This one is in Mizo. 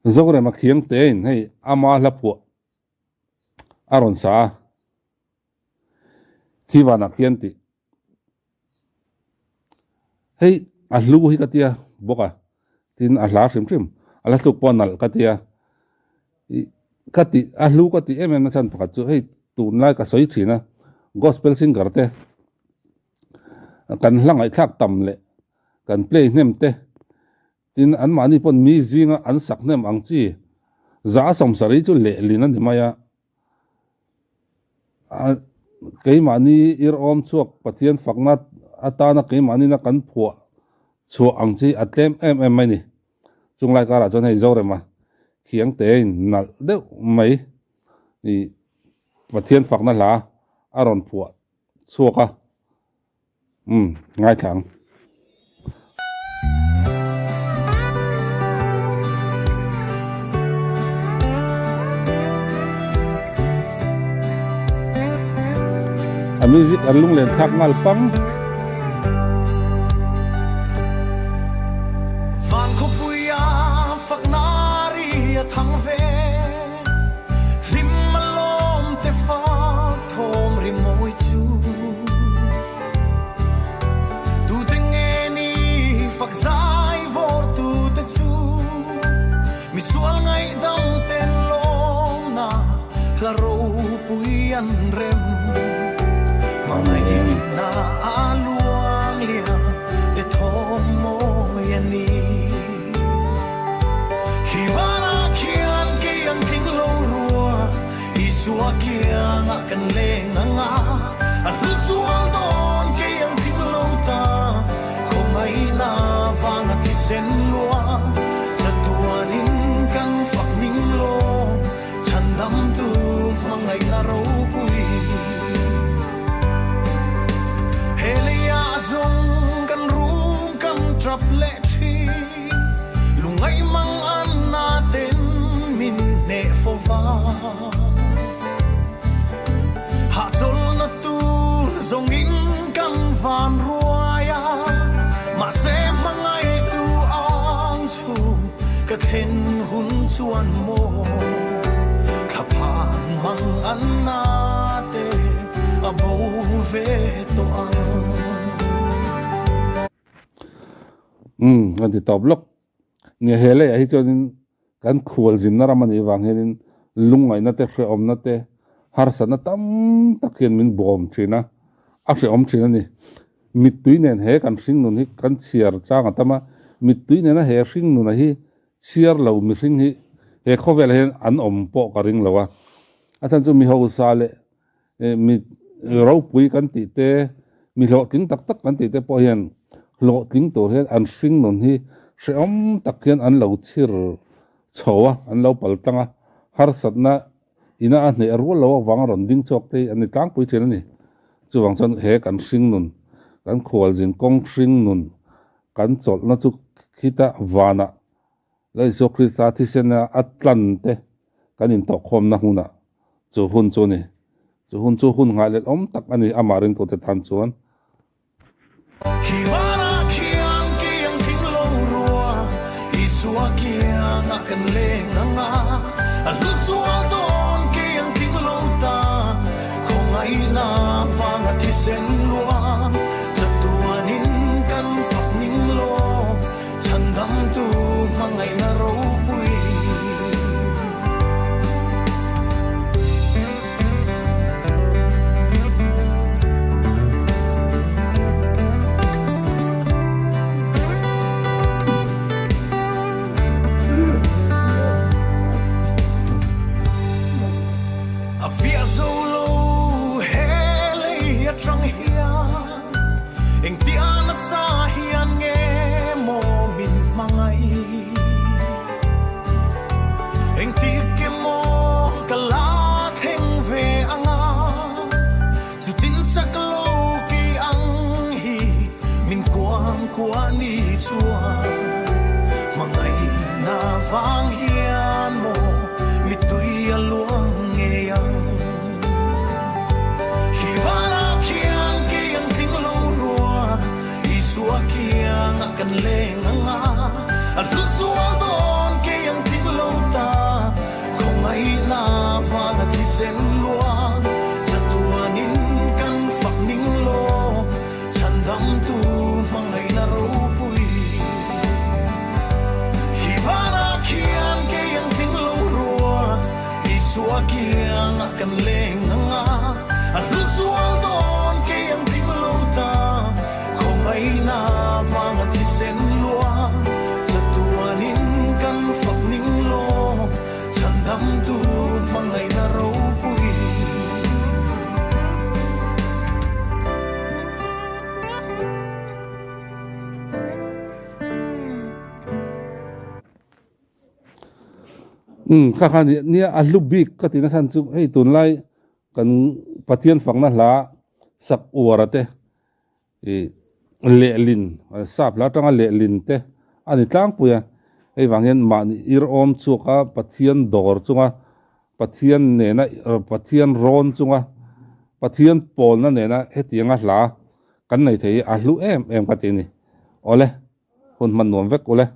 Zorema khiang tein hei ama hla phuah a rawn sa a, khi vanah khian tih hei a hlu hi ka tia bawk a, tin a hla hrim hrim a la tluk pawh a nalh ka tia, ih ka tih a hlu ka tih em em na chhan pakhat chu hei tunlai ka sawi thin a gospel singer te kan hla ngaihthlak tam leh kan play hnem te. Tin, anmahni pawn mi zinga an sak hnem ang chi 70 chu lehlin a ni mai a. A keimahni irhawm chhuak Pathian fakna atana keimahni na kan phuah chhuah ang chi a tlem em em mai ni. Chunglai karah chuan hei Zorema khiang tein nalh deuh mai i Pathian fakna hla a rawn phuah chhuak a. Umm ngaithla ang. A music an lunglen thlak nghal pang. Van khawpuia fakna ri a thang ve Hlim a lawm te fak thawm ri mawi chu Tute nge ni fak zai vawr tute chu Misual ngaihdam ten lawmna hla ropui an rem Hmangaihna a luang liam te thawm mawi a ni. Khi vanah khian kei ang tling lo rua, Isua kiangah kan leng ang a, a hlu sual dawn kei ang tling lo ta, khawngaihna vanga thisen lua, chatuanin kan fak ning lawm, chhandamtu hmangaihna ropui. He leiah zawng kan rum kan tap leh thin, lungngaih mang an na ten min hneh fo va. Hahchawlhna tur zawngin kan van ruai a, mahse hmangaihtu ang chu ka thlen hun chuan maw thlaphan mang an na te a bo ve tawh ang. Umm kan ti tawp lawk. Nia he leiah hi chuanin kan khual zinna ram a nih vang hianin lungngaihna te hrehawmna te harsatna tam tak hian min bawm thin a, a hrehawm thin a ni. Mittui nen he kan hringnun hi kan chhiar chang a tam a, mittui nena he hringnuna hi chhiar lo mihring hi he khawvelah hian an awm pawh ka ring lo a. A chhan chu mi hausa leh Mi ropui kan tih te, mi hlawhtling tak tak kan tih te pawh hian hlawhtling tur hian an hring nun hi hrehawm tak hian an lo chhir chho a, an lo pal tlang a, harsatna ina a hneh rual lo avanga rawn ding chhuak te hi an ni tlangpui thin a ni. Chuvang chuan he kan hring nun, kan khualzin kawng hring nun kan chawlhna chu khita vanah Lal Isua Krista thisena a tlan te kan intawhkhawmna hunah chu hun chu a ni. Chu hun chu hun nghahlet awm tak a ni amah ringtute tan chuan. Khi vanah khian kei ang tling lo rua, Isua kiangah kan leng ang a, a hlu zual dawn kei ang tling lo ta, khawngaihna vanga thisen luang, chatuanin kan fak ning lo. Chhandamtu hmangaihna ropui. A fiah zo lo he lei atang hian. Engtia nasa hian nge maw min hmangaih? Engtik emaw ka la thleng ve anga, chutin chak lo kei ang hi min kuang kuah ni chuan hmangaihna vang hian maw mittui a luang ngei ang. Khi vanah khian kei ang tling lo rua, Isua kiangah kan leng anga, a hlu sual dawn kei ang tling lo Isua kiangah kan leng ang a, a hlu zual dawn kei ang tling lo ta. Khawngaihna vanga thisen luang, chatuanin kan fak ning lawm, chhandamtu hmangaihna ropui. Umm kha kha nia a hlu bik ka tih nasa chu hei tunlai kan Pathian fakna hla sak uara te ih lehlin sap hla atanga lehlin te a ni tlangpui a hei vang hian mahni ir awm chhuak a Pathian dawr chunga Pathian nena Pathian rawn chunga Pathian pawlna nena hetianga hla kan nei thei hi a hlu em em ka ti a ni. Awle, hun hman nuam vek ule.